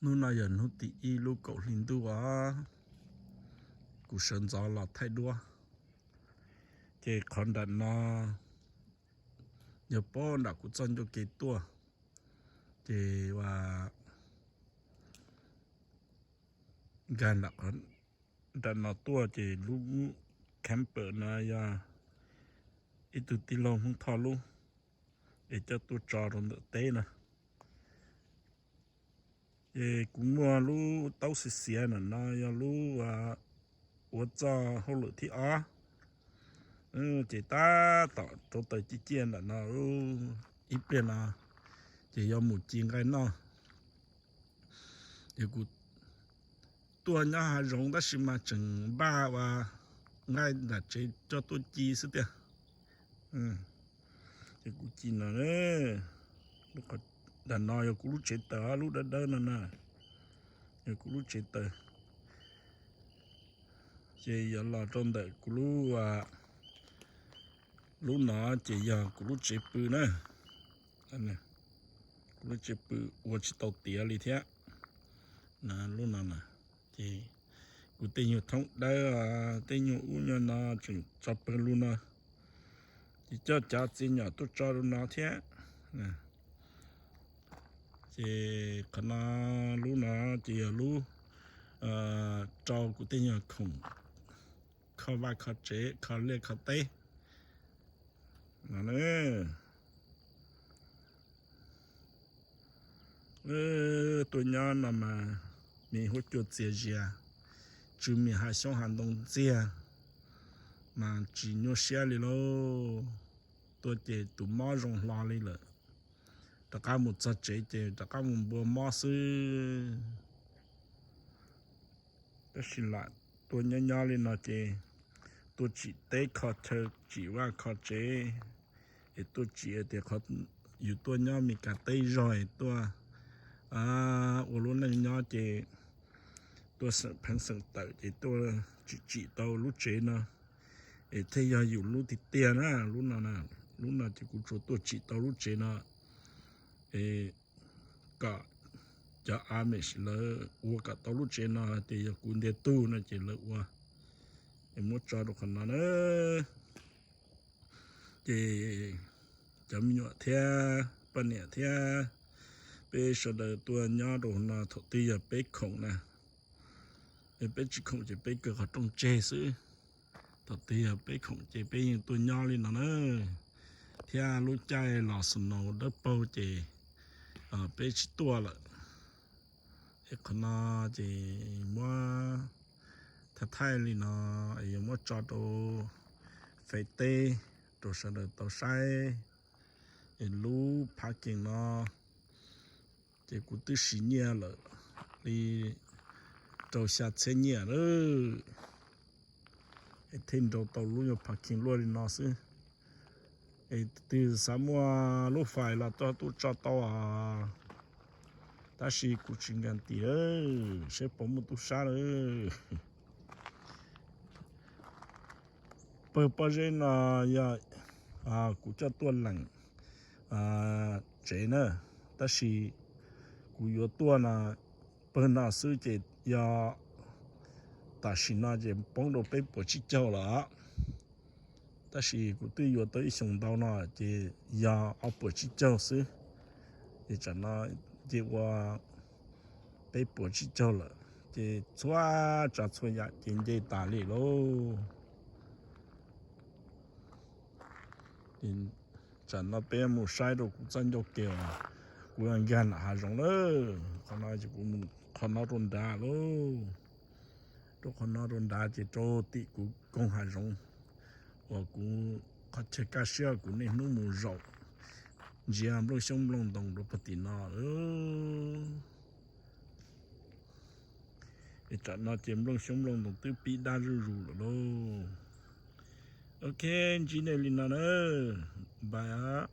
Hnub no yog hnub tim ib lub kaum hli ntuj os, kuv sawv ntxov los thaij duab. Ces qhov nram no yog pem nram kuv txoj ncauj ke tuaj, ces ua nkag nram no tuaj ces lub camper no yog ib tug tij laug Hmoob Thoj lub, es coj tuaj tso rau ntawm teb no. Ces kuv muaj lub taub xiav xiav nram no yog lub ua txoj hauj lwm thib ob. Ces tab tom rauv taws ciaj ciaj nram no ib pliag no, ces yuav mus ci nqaij noj. Ces kuv tuaj nyob hav zoov tab sis mas tseem npaj ua nqaij nram tsev coj tuaj ci xwb tiag. Ces kuv ci no, nram no yog kuv lub tsev taws, lub dawb dawb no na, yog kuv lub tsev taws. Ces yuav los rau ntawm kuv lub, lub no ces yog kuv lub tsev pw na. Kuv lub tsev pw ua tsis tau tiav li thiab. Lub no na, ces kuv tej nyuag thoob dawb, tej nyuag ub nyuag no tseem tso pawg lug no, ces coj cov txiv nyom tuaj tso rau no thiab. Ces qhov no, lub no ces yog lub rau kuv tej nyuag khoom kho vaj kho tsev, kho liaj kho teb no. Tuaj nyob no mas me huab cua txias zias, tsw me hav xyoob hav ntoo ntxiag, mas tsis nyuaj siab li lauj. Tuaj ces tus mob zoo hlo li lawm, rov qab mus txog tsev ces rov qab mus npua mob xwb. Tab sis lam tuaj nyob nyob li no ces tuaj tsim teb kho chaw, tsim vaj kho tsev, es tuaj tsim tias qhov yus tuaj nyob Meskas teb zog es tuaj ua lub neej nyob ces tuaj xeem pheev xeem tawm ces tuaj tsim tsim tau lub tsev no, es thiaj yog yus lub tiag tiag na. Lub no, lub no ces kuv tsuas tuaj tsim tau lub tsev no, es kom cov Amish lawv ua kom tau lub tsev no, ces yog kuv ntiag tug no ces lawv ua, es muab tso rau qhov no na. Ces cov me nyuam thiab poj niam thiab peb sawv daws tuaj nyob rau no thaum twg yog peb khoom na, peb tsis khoom ces peb kaw qhov rooj tseg xwb. Thaum twg yog peb khoom ces peb yeej tuaj nyob li no na. Thiab lub caij los snow dawb paug ces peb tsis tuaj lawm. Es qhov no ces muab thaij thaij li no, es yuav muab tso rau Fev teb rau sawv daws tau saib. Es lub parking no ces kuv twb siv nyiaj lawm li rau xya txhiab nyiaj lawm, es thiaj nrau tau lub nyuag parking luaj li no xwb. Es twg xav muaj lub fais los tuaj tuaj tso tau os, tab sis kuv tsis nkas tias seb puas muaj tub sab lawm. Pawg pob zeb no yog kuv coj tuaj leem tsev na, tab sis kuv yuav tuaj no, pawg no xwb ces yog tam sim no ces poob rau peb puas tsib caug lawm. Tab sis kuv twb yuav tau ib xyoos ntau no ces yog ob puas tsib caug xwb, ces tsam no ces ua peb puas tsib caug lawm, ces txhua tsav txhua yam ces nce tas li lauj. Tsam no peb mus saib rau kuv txoj ncauj ke, kuv nkag nram hav zoov lawm. Qhov no ces kuv mus qhov no rau nrad lauj, rau qhov no rau nrad ces rau tim kuv koog hav zoov uas kuv qhov chaw kaj siab kuv niaj hnub mus zaum ntsia nplooj xyoob nplooj ntoos rau puag tim no. Es tsam no ces nplooj xyoob nplooj ntoos twb pib dab zuj zus lawm lauj. Ok, ntsib nej li no na, bye.